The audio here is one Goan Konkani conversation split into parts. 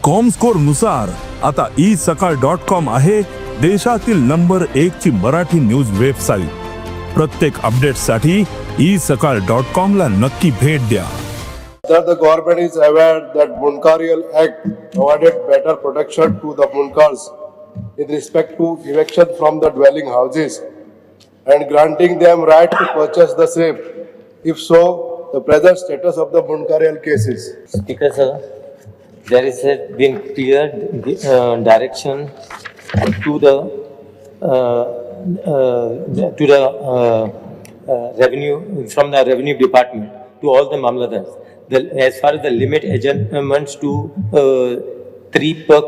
कॉमस्कोर नुसार आता ई सकाळ डॉट कॉम आहे देशातील नंबर एक ची मराठी न्यूज वेबसाईट. प्रत्येक अपडेटसाठी ई सकाळ डॉट कॉम ला नक्की भेट द्या. That the government is aware that Mundkarial Act provided better protection to the Mundkars in respect to eviction from the dwelling houses and granting them right to purchase the same. If so, the present status of the Mundkarial cases. Speaker sir, there is a been clear direction to the revenue, from the revenue department to all the mamladars. As far as the limit adjournments to three per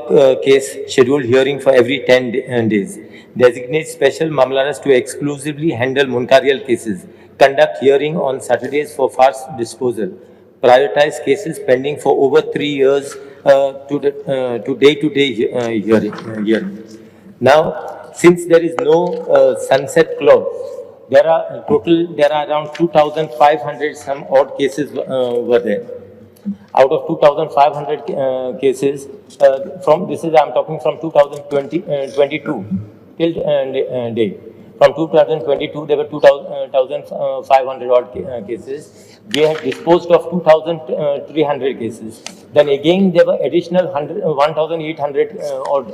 case, scheduled hearing for every 10 days. Designate special mamladars to exclusively handle Mundkarial cases. Conduct hearing on Saturdays for fast disposal. Prioritize cases pending for over 3 years to day-to-day hearing. Now, since there is no sunset clause, there are around 2,500 some odd cases were there. Out of 2,500 cases, from, this is, I'm talking from 2020, 22 till date. From 2022, there were 2,500 odd cases. We have disposed of 2,300 cases. Then again, there were additional 1,800 odd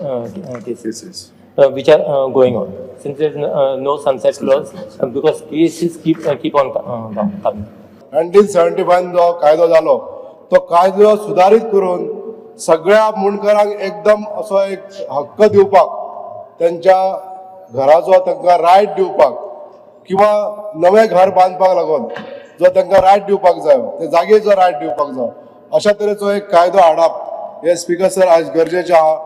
cases which are going on. Since there is no sunset clause, because cases keep on coming. 1975 जो कायदो जालो, तो कायदो सुदारीत करून सगळ्या मुंडकरांक एकदम असो एक हक्क दिवपाक, तेंच्या घराचो तांकां रायट दिवपाक किंवा नवें घर बांदपाक लागून जो तांकां रायट दिवपाक जाय, ते जागेचो रायट दिवपाक जाय, अशा तरेचो एक कायदो हाडप हे स्पिकर सर आज गरजेचें आहा.